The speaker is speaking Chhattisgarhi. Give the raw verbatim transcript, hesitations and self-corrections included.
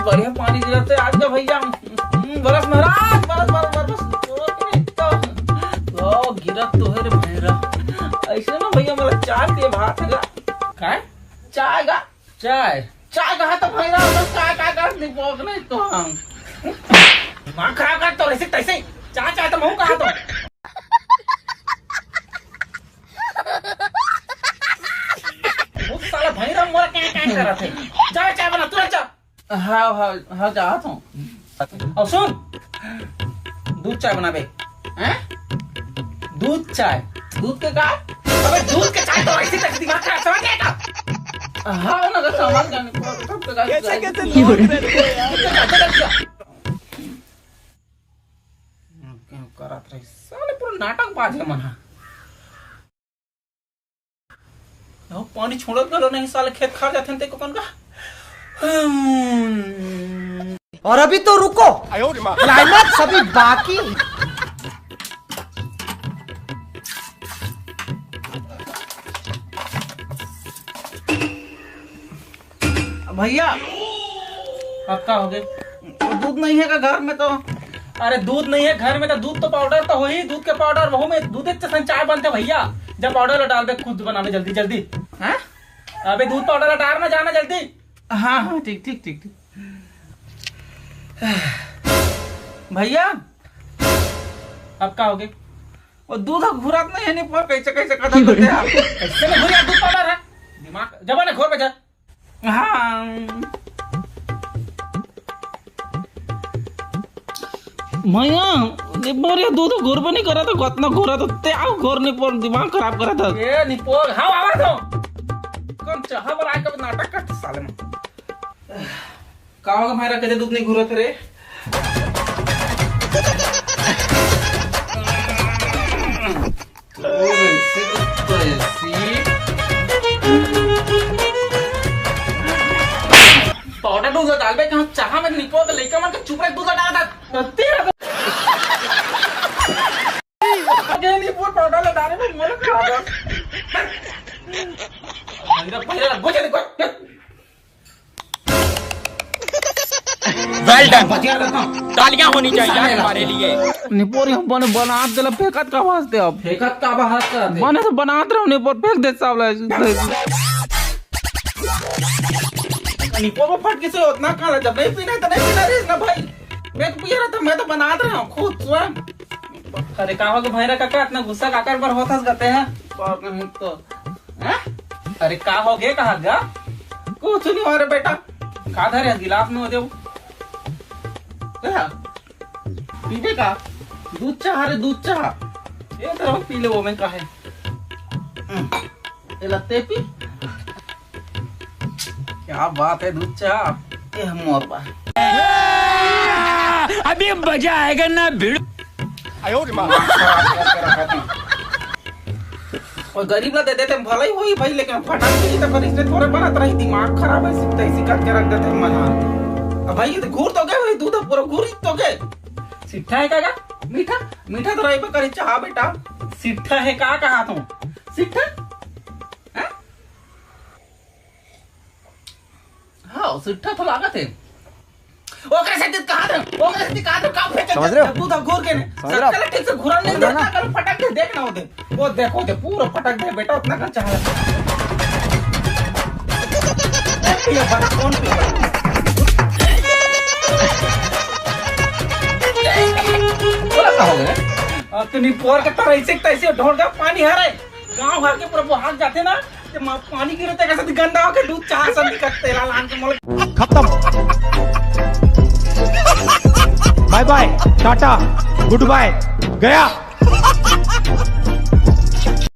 बढ़िया पानी गिरत हे आज का भैया। हम्म, बरस महाराज, बरस, बरस, बरस, बरस। ओ, गिरत तो हे रे भैरा। अइसे ना भैया, मोला चाय पिए भात हे गा। काय? चाय गा। चाय? चाय कहा तो भैरा, बस चाय, चाय कर, निपोक नहीं तो हम। दिमाग खराब कर तो ऐसे तैसे। चाय, चाय तो महूं कहा तो। वो साला भैरा मोर क्या, क्या करत हे? जा, चाय बना, तुरंत जा। हाँ, हाँ, हाँ, जात हूँ। अब सुन, दूध चाय बनाबे। हैं? दूध चाय। दूध के का? अबे दूध के चाय तो ऐसी तैसी, दिमाग खराब, समझ गया का? हाँ, ना, तो समझ गया, नहीं, तो, तो, तो, कैसे, कैसे लोग रहते हैं यार? करत रही, साले पूरा नाटक बाज है मना। अहो, पानी छोड़त घलो नहीं, साले खेत खार जाथे न ते कोकन का। हम्म। और अभी तो रुको, क्लाइमैक्स अभी बाकी। भैया, अब का हो गए? दूध नहीं है का घर में तो? अरे दूध नहीं है घर में तो, दूध तो पाउडर तो होही, दूध के पाउडर, वहू में दूध के संग चाय बनथे भैया। जब पाउडर ला डालबे खुद बनाबे जल्दी जल्दी। हैं? अबे दूध पाउडर ला डाल ना जाना जल्दी। हाँ, हाँ, ठीक, ठीक, ठीक, ठीक। भैया, अब का हो गए? वो दूध ह घुरत नहीं है, नहीं पर कैसे, कैसे करत होते हैं? कैसे नहीं घुरिया, दूध पाउडर है? दिमाग, जब ना घोर बजा। हाँ। भैया, ये बोरिया दूध घोर पे नहीं करा था, कतना घोरा था, ते आओ घोर नहीं पर दिमाग खराब करा था। ये निपोर, हाँ, आवा तो। कौन चाहा पर आके नाटक करते साले में। का होगा भाई, रखे दूध नहीं घुरत रे। पाउडर दूध डालबे कहाँ चाहा में निपोर के लइका मन के चुप रहे, दूध डाल दे। तेरा तो आगे निपोर पाउडर डाले में मोला खा दे। पहिला, पहिला, बुझे देखो। Well done. तालियां होनी चाहिए तुम्हारे लिए। निपोर हम बने बनात देला, फेंकत का वास्ते अब। फेंकत का वास्ते? बने तो बनात रहो, निपोर फेंक दे सब ला। निपोर में फट किसे उतना काला, जब नहीं पीना है तो नहीं पीना रे ना भाई। मैं तो पिया रहा था, मैं तो बनात रहा हूँ खुद स्वयं। अरे का हो गया भैरा काका, इतना गुस्सा काकर पर होत हस गते हैं? और नहीं तो, हैं? अरे का हो गया, कहा गया? कुछ नहीं हो रे बेटा। का धरे हस गिलास में हो देव? क्या? पीबे का? दूध चाह रे, दूध चाह। ये तरह पी ले, वो में का है? हम्म। ये लत्ते पी। क्या बात है, दूध चाह। ये हम मोर बा। अभी मजा आएगा ना भिड़ू। और गरीब ला दे देते हम, भला ही होई भाई, लेकिन फटाक से तो पर इसने थोड़े बनत रही, दिमाग खराब है, सिर्फ तैसी करके रख देते हम मना। अब भाई, ये तो घूर तो गए भाई, दूध पूरा घूर तो गए। सिट्ठा है का, का? मीठा, मीठा तो रही पर करी चाह बेटा। सिट्ठा है का कहा तू? सिट्ठा? हैं? हाँ, सिट्ठा तो लागत है। ओकरे से दित कहा था? ओकरे से दित कहा था? का फेंके? समझ रहे हो? दूध घूर के ने। समझ रहे हो? ठीक से घुरा नहीं समझ रहे हो देता, ना? कल फटक दे, देख ना होते। वो देखो, दे, पूरा फटक दे, बेटा, उतना का चाह। ये बड़ा कौन पी? बोला का हो गया? अब तो निपोर के तरह ऐसे, तैसे ढोल का पानी आ रहा है। गांव भर के पूरा बहाग जाते ना, ते मा-, पानी गिरे ते कैसे गंदा होके दूध चाह सब निकलते ला लान के मोल। खत्म। बाय बाय, टाटा, गुड बाय, गया।